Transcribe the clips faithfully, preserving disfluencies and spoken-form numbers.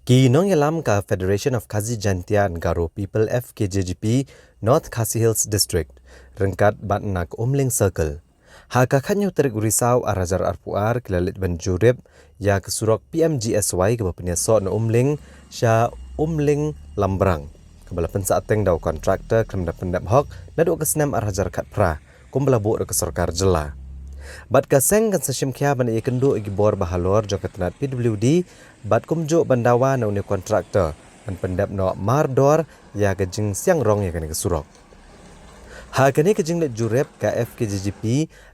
Ki nongïalam ka Federation of Khasi Jaintia and Garo People, F K J G P, North Khasi Hills District, ryngkat bad na ka Umling Circle, ha ka khatñiew tarik u Risaw ar hajar arphew ar ki la leit ban jurip ïa ka surok P M G S Y kaba pynïasoh na Umling sha Umling Lambrang, kaba la pynsah teng da u kontraktor khlem da pyndep hok naduh ka snem ar hajar khatphra, kumba la buh da ka sorkar jylla. Bad ka seng kan sa shim khia ban ïakynduh ïa ki bor ba halor jong ka tnat P W D, bad kumjuh ban dawa na une u kontraktor ban pyndep noh mardor ïa ka jingsiang rong ïa kane ka surok. Ha kane ka jingleit jurip, ka F K J G P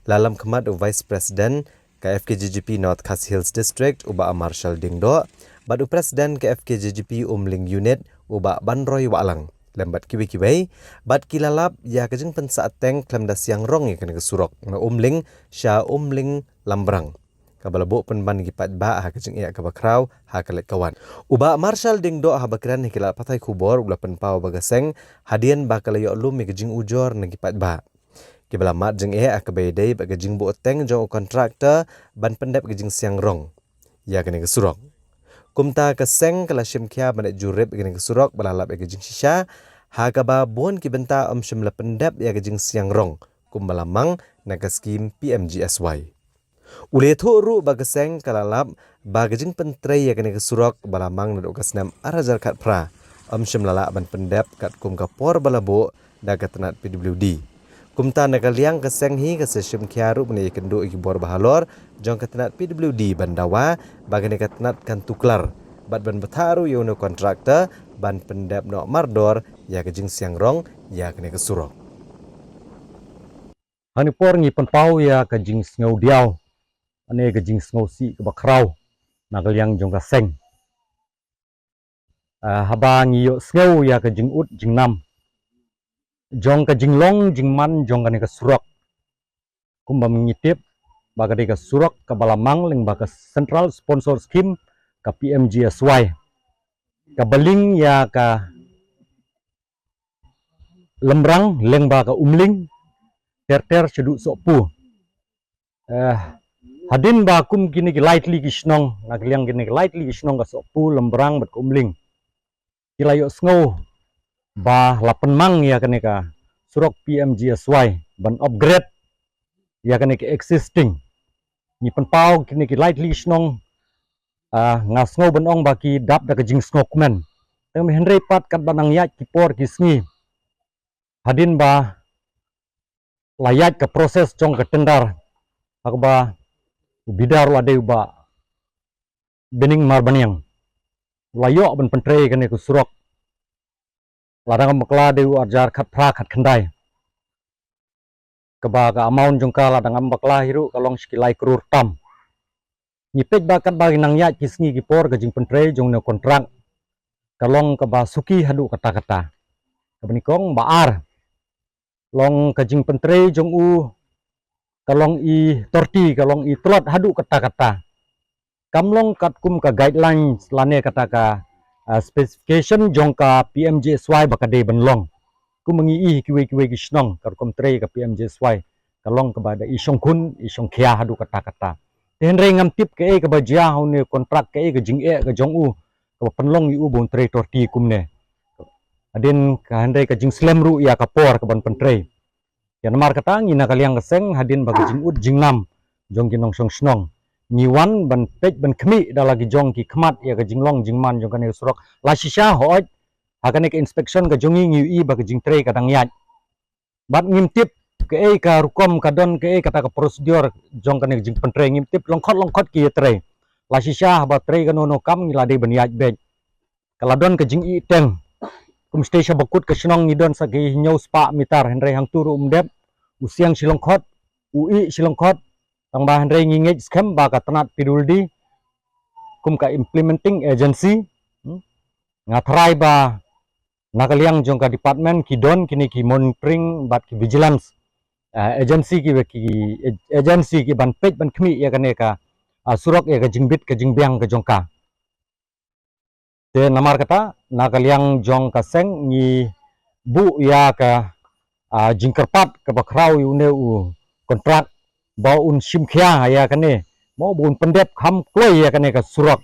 la lam khmat u Vice President ka F K J G P North Khasi Hills District, u Bah Marshal Diengdoh, bad u President ka F K J G P Umling Unit, u Bah Banroi Wahlang, lem bad kiwei kiwei, bad ki la lap ïa ka jingpynsah teng khlem da siang rong ïa kane ka surok na Umling sha Umling Lambrang, kaba la buh pynban ïa ki paidbah ha ka jingeh kaba khraw ha ka leit ka wan. U Bah Marshal Diengdoh, haba kren ha ki lad pathai khubor, u la pynpaw ba ka seng hadien ba ka la ïoh lum ïa ka jingujor na ki paidbah, kiba la mad jingeh ha kaba ïadei bad ka jingbuh teng jong u kontraktor ban pyndep ka jingsiang rong ïa kane ka surok. Kumta ka seng ka la shim khia ban leit jurip ïa kane ka surok, ba la lap ïa ka jingshisha, ha kaba bun ki bynta ym shym la pyndep ïa ka jingsiang rong kumba la mang na ka skim P M G S Y. U la ïathuh ruh ba ka seng ka la lap ba ka jingpyntrei ïa kane ka surok ba la mang naduh ka snem ar hajar khatphra ym shym la lah ban pyndep katkum ka por ba la buh da ka tnat P W D. Kumta na ka liang ka seng hi ka sa shim khia ruh ban ïakynduh ïa ki bor ba halor jong ka tnat P W D ban dawa ba kane ka tnat kan tuklar, bad ban bthah ruh ïa une u kontraktor ban pyndep noh mardor ïa ka jingsiang rong ïa kane ka surok. Hangne por ngi pynpaw ïa ka jingsngew diaw, hangne ka jingsngew sih kaba khraw na ka liang jong ka seng. Ah, haba ngi ïohsngew ïa ka jingud jingnam jong ka jinglong jingman jong kane ka surok, kumba ngi tip ba ka dei ka surok kaba la mang lyngba ka Central Sponsor Scheme, ka P M G S Y, kaba link ïa ka Lambrang lyngba ka Umling ter ter shaduh Sohpu. Eh, hadien ba kum kine ki lai tylli ki shnong, na ka liang kine ki lai tylli ki shnong ka Sohpu, Lambrang bad ka Umling, ki la ïohsngew ba la pynmang ïa kane ka surok P M G S Y ban upgrade ïa kane ka existing. Ngi pynpaw kine ki lai tylli ki shnong, ah, nga sngew ban ong ba ki dap da ka jingsngewkmen. Tang hynrei pat katba nang ïaid ki por ki sngi, hadien ba la ïaid ka process jong ka tender, ha kaba u bidder u la dei u Bah Binning Marbaniang, u la ïoh ban pyntrei kane ka surok. La dang bakla dei u ar hajar khatphra khatkhyndai, kaba ka amount jong ka la dang bakla hi ruh ka long sha ki lai klur tam. Ngi peit ba katba nang ïaid ki sngi ki por ka jingpyntrei jong une u kontrak ka long kaba suki haduh katta katta. Kaba nyngkong. Ba ar, long ka jingpyntrei jong u ka long i torti, ka long i tlot haduh katta katta. Kam long katkum ka guidelines lane kata ka, ah, specification jong ka P M G S Y ba ka dei ban long. Kum ngi i kiwei kiwei ki shnong, ka rukom trei ka P M G S Y ka long kaba da i shongkhun i shongkhia haduh katta katta. Te hynrei ngam tip kaei kaba jia ha une u kontrak, kaei ka jingeh ka jong u kaba pynlong ïa u ba un trei torti kumne. Hadien ka hynrei ka jingslem ruh ïa ka por kaban pyntrei. Ïa namar kata ngi na ka liang ka seng, hadien ba ka jingud jingnam jong ki nongshong shnong, ngi wan ban peit ban khmih da la ki jong ki khmat ïa ka jinglong jingman jong kane ka surok. La shisha hooid, ha kane ka inspection ka jong ngi ngi ïohi ba ka jingtrei ka dang ïaid. Bad ngim tip kaei ka rukom ka don, kaei kata ka procedure jong kane ka jingpyntrei, ngim tip lyngkhot lyngkhot ki ïatrei. La shisha haba trei kano kano kam ngi la dei ban ïaid beit. Ka la don ka jingïeh teng. Kum shatei sha bakut ka shnong ngi don sa ki hynñiew spah meter, hynrei hangtu ruh um dep, u siang shi lyngkhot, u ïeh shi lyngkhot. Tang ba hynrei ngi ngeit skhem ba ka tnat P W D kum ka implementing agency, hmm, nga tharai ba na ka liang jong ka department ki don kine ki monitoring bad ki vigilance, eh, agency ki, ki agency ki ban peit ban khmih ïa kane ka, ah, surok, ïa ka jingbit ka jingbiang ka jong ka. Te namar kata na ka liang jong ka seng ngi buh ïa ka, ah, jingkyrpad kaba khraw ïa une u kontrak ba un shim khia ïa kane, mo, ba un pyndep kham kloi ïa kane ka surok.